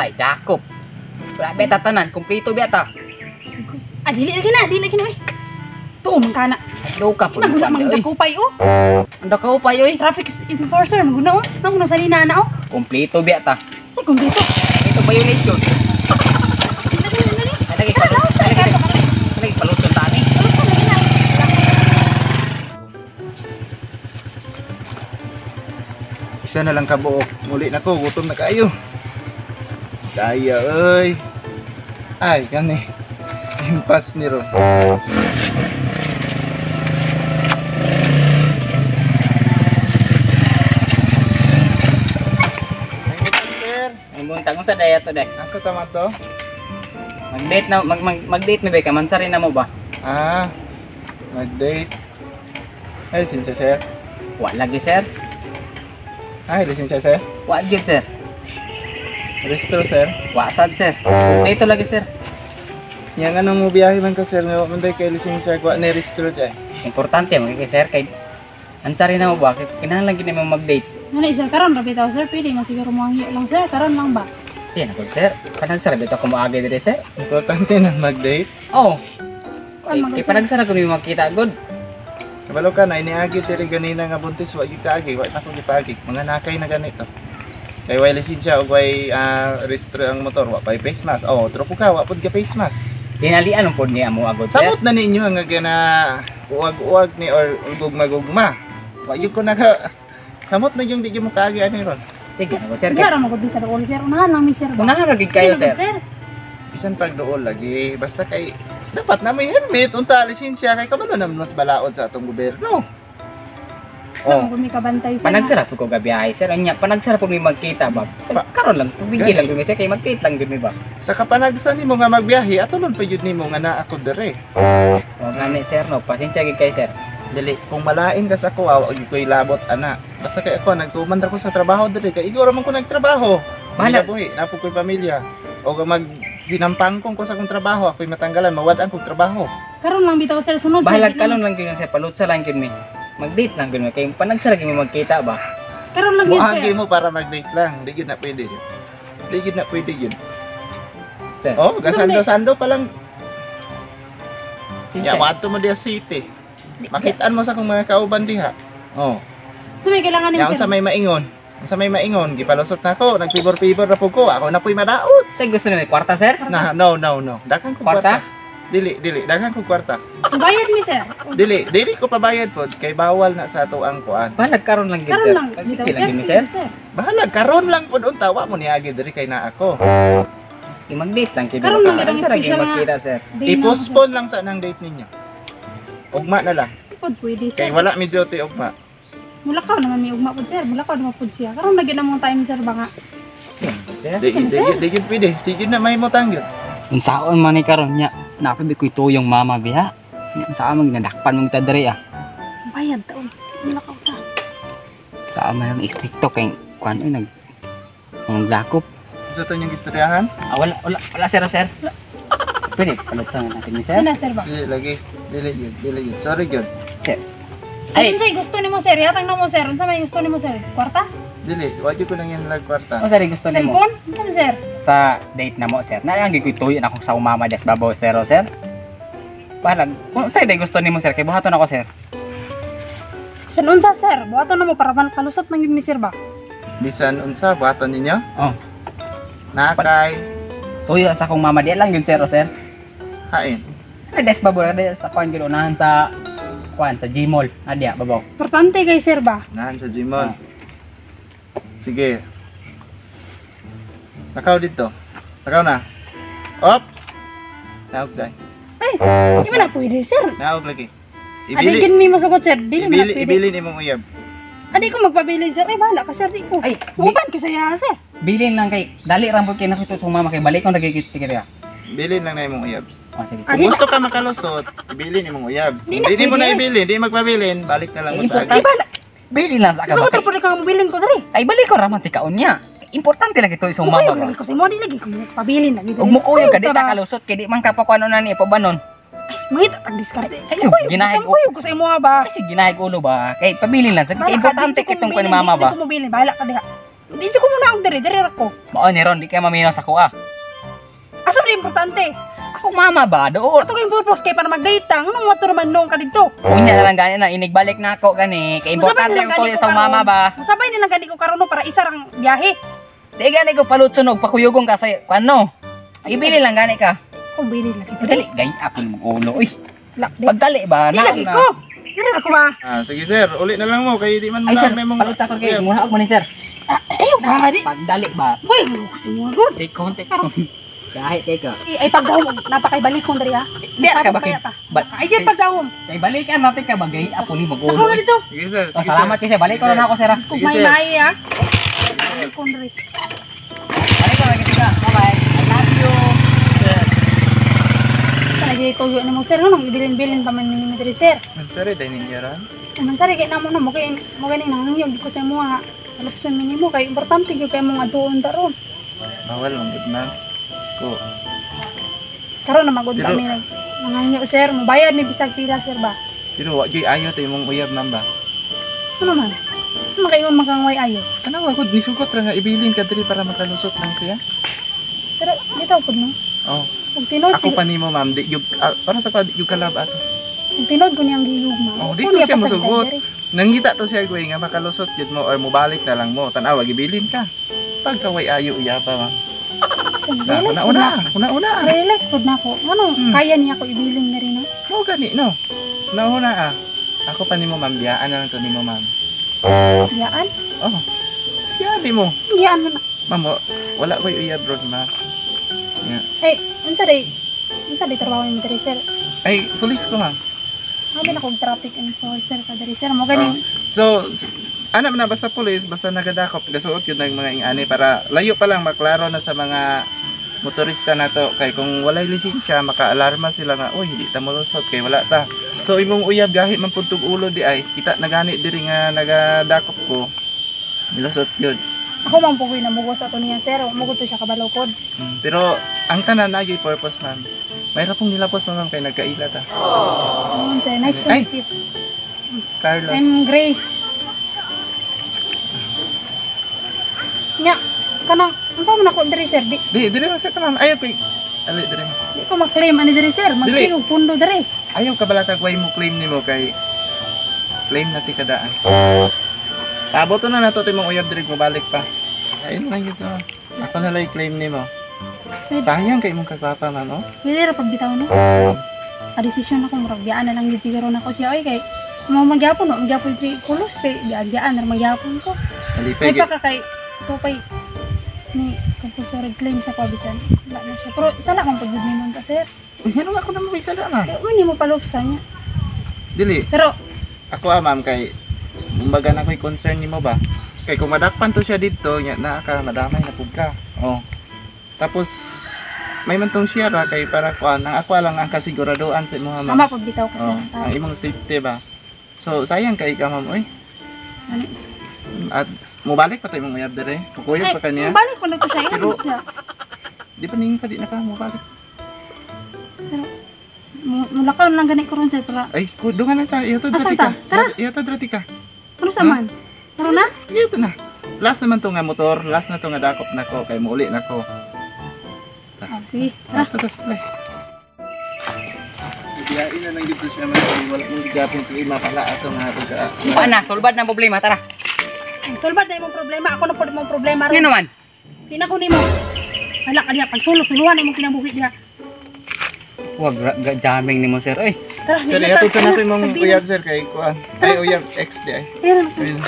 tay dakop. Wala beta tanan, kumpleto beta. Ah, dili lagi na, dili lagi na oy. Tuo man kana. Luka po. Maguna man dakupay oh. Ang dakupay oy. Traffic enforcer maguna oh. Nang na salina na oh. Kumpleto beta. Sa kumpleto. Ito violation. Lagi pa. Lagi palutson tani. Isa na lang kabuok. Muli na ko, gutom na kayo. Kaya oy. Ay, kani. Impas ni ron. Sir, Ang buntag unsa daya to day? asa tama to? Mag-date na mag-date na ba ka mansari na mo ba? Ah, mag-date. Ay, lisensya sir. Wa lagi sir. Ay, lisensya sir. Wa gyud sir. Restro sir. Wa sad sir. Kumpleto lagi sir. Yang anong mo biyahe man ka sir, nga man day kay lisensya kwa ni restro day. Importante mo kay sir kay ansari na mo ba kay kinahanglan gid mo mag-date. Ano sir karon ra bitaw sir, pwede man siguro mo ang lang sir, karon lang ba? Siya na sir. Kanang sir bitaw ko moagi diri sir. Importante na mag-date. Oh. Kuan man Kay sir. panagsara ko ni makita good. Kabalo ka na iniagi diri ganina nga buntis wa gyud kaagi, wa na ko gipaagi. Mga nakay na ganito. Kay way lisensya ug way restro ang motor, wa pay face mask. Oh, trupo ka, wa pud ka face mask. Dinalian mo pod niya mo agod sir. Samot na ninyo ang gana uwag-uwag ni or gugma-gugma. Wa gyud ko naka samot na yung di gyud mo kaagi ani ron. Sige na ko sir. Di ra mo gud sa duol sir, unahan lang mi sir ba. Unahan ra gid kayo sir. Bisan pagduol lagi, basta kay dapat na may helmet unta lisensya kay kabalo na mas balaod sa atong gobyerno. Oh. Kung may kabantay sir. Panagsara po ko gabiyahe sir. Anya panagsara po mi magkita ba. Karon lang tubig lang gud mi sir kay magkita lang gud mi ba. Sa kapanagsa nimo nga magbiyahe, atulon pa gyud nimo nga naa ako dire. O gani sir no, pasensya gid kay sir. Dili, kung malain ka sa kuha, wa gyud ko'y labot ana. Basta kay ako nagtuman ra ko sa trabaho dire kay igor man ko nagtrabaho. Bahala. Bahala buhi, napo ko'y pamilya. O mag sinampangkong ko sa akong trabaho, ako'y matanggalan, mawad-an kong trabaho. Karon lang bitaw sir, sunod sir. Bahalag kalon lang gyud sir, palutsa lang gyud mi. Mag-date lang gyud mi kay panagsara gyud mi magkita ba. Karon lang yun Muagi sir. mo para mag-date lang, di gyud na pwede. Di gyud na pwede yun. Sir. Oh, gasando-sando pa lang. Sinsya. Ya, wadto mo diya city. Makitaan mo sa akong mga kauban diha. Oh. So may kailangan Ya nimo unsa sir. may maingon. Unsa may maingon, gipalusot na ako, nagpibor-pibor na pud ko, ako na pu'y madaot. Sir gusto niyo may kwarta sir? Na, no, no, no. Daghan kog Kwarta? kwarta. Dili, dili, daghan kog kwarta. Bayad mi sir. Dili, dili ko pabayad pod kay bawal na sa ato ang kuan. Bahalag karon lang gyud Karon sir. lang Mag-date bitaw lang sir. gyud mi sir. Sir. Bahala karon lang pod unta wa mo niagi diri kay na ako. Mag-date lang gyud. Karon lang gyud ang Panagsara gyud special nga. magkita sir. I-postpone lang sa nang date ninyo. Ugma na lang. Pod pwede Kay sir. wala mi duty ugma. Mulakaw naman mi ugma pod sir. Mulakaw naman pod siya. Karon na gyud among time sir ba nga. Sir. Di di di gyud pwede. Di gyud na may motang gyud. Unsaon man ni karon nya? Napabi ko'y tuyong mama biha. Nya unsaon man ginadakpan mong tadre ah. Bayad ta oy. Mulakaw ta. Saan man ang stricto kay kuan oy nag ang dakop. Unsa to inyong gistoryahan? Ah, wala wala wala sir sir. Pwede palutsan natin ni sir. Ano sir ba? Dili lagi. Dili gyud, dili gyud. Sorry gyud. Sir. Sir, Ay, unsay gusto nimo sir? Yatang na mo sir. Unsa may gusto nimo sir? Kwarta? Dili, wa gyud ko nang yan lag kwarta. unsa rin gusto nimo? Cellphone? Unsa man, sir? Sa date na mo sir. Naang gyud ko'y tuyo na akong sa mama des babaw sir o, sir. Balag, unsa day gusto nimo sir kay buhaton ako sir. San unsa sir? Buhaton na mo para kalusot man gyud mi sir ba? Bisan unsa buhaton ninyo? Oh. Nakay Tuyo sa akong mama di lang gyud sir o, sir. hain. Ay, des babaw des sa kuan gyud unahan sa kuan sa Gmall. Adya babaw. Importante kay sir ba? Nahan sa Gmall. Sige. Nakaw dito. Nakaw na. Ops. Naog day. Ay, di man na pwede sir. Naog lagi. Adi Ibili gyud mi masugot sir. Dili man na ibili pwede. ibili nimong uyab. Adi ko magpabilin sir. Ay bahala ka sir di ko. Ay, Uban ko sa iya sir. Bilin lang kay dali ra po kay nakita sa mama kay balik kong nagigit kaya. Bilin lang na imong uyab. Oh, sige. Kung gusto ka makalusot, ibilin imong uyab. Di Kung na di mo na pwede. ibilin, di magpabilin, balik na lang mo sa Importante. agi. Bilin lang sa Gusto ko akabak. trapon ka mobilin ko diri. Ay balik ko raman tikaon niya. Importante lang ito isang mama Mama ba. lagi ko sa imo di lagi ko pabilin lagi. Ug mukuyog ka di Ay, ta kalusot kay di man ka pa kuano na ni pabanon. Ay, mangita tag diskarte. Ay, so, ginahay ko. ko sa imo ba. Kasi ginahig ulo ba kay pabilin lang sa Bahala kay ka, importante di ko kitong kuan mobilin, mama di ba. ko mobilin, bahala ka diha. Di ko muna ang diri, diri ra ko. Mao ni ron di kay maminaw sa kuha. Asa man importante? Ako mama ba doon. Ato kay purpose kay para mag-date ta. Nganong mo naman noong ka didto? Unya na lang gani na inigbalik na ako gani. Kay importante ang tuyo sa mama ba. Musabay na lang gani ko karon no, para isa rang biyahe. Di gani ko palutson og pakuyugong ka sa kuan no. Ibili lang gani ka. Kung bili lagi. Dali gay ako mag ulo oy. Lak di. Pagdali ba Di na. lagi ko. Diri ra ko ba? Ah, sige sir, uli na lang mo kay di man Ay sir, na imong palut sa kay muna ako ni sir. Ayaw ba di? Pagdali ba? Boy, kasi mo gud. Di konti karon. Dahil kay ka. Ay pagdahom, napakaibalik kong diri ha. Di ra ka ba kay? Kaya ta. Ay di pagdahom. Kay balikan natin ka bagay ako ni mag Ako ulo. na dito. Sige sir, Oh, sige. salamat sir. kay sir. Balik ko na ako sir. ah. Kung Sige, may sir. may ha. Balik kong diri. Balik ko na kita. Bye bye. I love you. Palagi ko yun mo sir, nganong ibilin-bilin pa man ni diri sir. Mansari dai ninyo ron. Naman sir, kay namo na mo kay mo gani nang yung ko sa mo nga. Alapsan mi nimo kay importante gyud kay mong aduon ta ron. Bawal man gud ma'am. Ko. Karon na magud Pero- kami nag nangangyo sir, mobayad mi bisag pila sir ba. Pero wa gyud ayo tay imong uyab ma'am ba. Ano man? Ano makaingon magangway ayo? Tanawa gud nisugot ra nga ibilin ka diri para makalusot lang siya. Pero dito pud no. Oh, Ug tinuod ako pa nimo ma'am, di gyud para sa pa di gyud kalab ato. ug tinuod ko niyang gihugma. Oh, di ko siya mosugot. Nangita to siya goy nga makalusot gyud mo or mobalik na lang mo. Tanawa gibilin ka. Pagkaway ayo uyaba ma'am. Na, Realize una pud una, na. una una. Realize pud na ako. Ano kaya niya ako ibilin na rin no? Mo gani no. Nauna ah. Ako pa nimo ma'am, biyaan na lang to nimo ma'am. Biyaan? Oh. Biyaan nimo. Biyaan mo na. Ma'am, wala ko'y uyab ron ma'am. Eh, unsa day? Unsa day trabaho ni diri sir? Ay, pulis ko ma'am. Habi na kog traffic enforcer ka diri sir. Mo ganing So, ana man na basta pulis, basta nagadakop, gasuot yun ng mga ingani para layo pa lang maklaro na sa mga motorista na to kay kung walay lisensya makaalarma sila nga uy hindi ta molusot kay wala ta. So imong uyab gahi man pud tug ulo di ay kita nagani diri nga nagadakop ko nilusot yun. Ako man po na mugos ato niya sir. Mugos to siya kabalo pod. Pero ang tanan na gyud purpose ma'am. Mayroon pong nilapos ma'am kay nagkaila ta. Ayun, sir. Nice to Ay. meet you. Carlos. I'm Grace. Nya, kanang unsa man ako diri sir? Di Di diri lang sa ma'am. Ayaw kay ali diri ma'am. di ko ma-claim ani diri sir. Mag-claim og pundo diri. Ayaw ka bala kag way mo claim nimo kay claim na ti kadaan. Abot na nato ti mong uyab diri mobalik pa. Ayun lang yun. Oh. Ako na lang claim nimo. Sayang kay imong kagwapa ma'am oh. Pwede ra pagbitaw no. A desisyon ako murag biyaan na lang gyud siguro nako siya oy kay mo magyapon no, magyapon di pulos kay biyaan ra magyapon ko. Alipay May pa ka kay ito pay ni compulsory claim sa pabisan. Wala na siya. Pero sala man pag gyud nimo ta sir. Uy, ngano ako na may sala ma'am. Kay uy nimo palupsa niya. Dili Pero ako ah ma'am kay kumbaga na ko'y concern nimo ba. Kay kung madakpan to siya didto nya na ka madamay na pud ka. Oh. Tapos may man tong siya ra kay para kuan ang ako lang ang kasiguraduan sa imong ma'am. mama pagbitaw ka Oh, sir. ang imong safety ba. So sayang kay ka ma'am oy. Ano? At mobalik pa tayo mong uyab dire. Kukuyog pa kaniya. Balik ko na ko siya. Pero- Pero, siya. Di pa ning pa di na ka mobalik. Mulakaw lang gani ko ron sir para. Ay, kudungan na ta. Iyo to Asan drati ka. ta? Tara. Iyo to drati ka. Ano sa man? Tara na? Iyo to na. Last naman to nga motor, last na to nga dakop nako kay muuli nako. Oh, sige. Tara. Tara tas play. Biyain na lang dito siya man kay wala mong gigapin klima pala ato nga pagka. Wa na sulbad na problema tara. Solve na imong problema. Ako na po imong problema ron. Ngano man? Di na ko nimo. Hala ka diha pagsulo suluhan imong kinabuhi diha. Wag jamming nimo sir oy. Tara, Sir, di na iyo ta. to sa nato imong Sabihin. uyab sir kay kuan. Ay uyab ex di ay. Ayun. Ayun.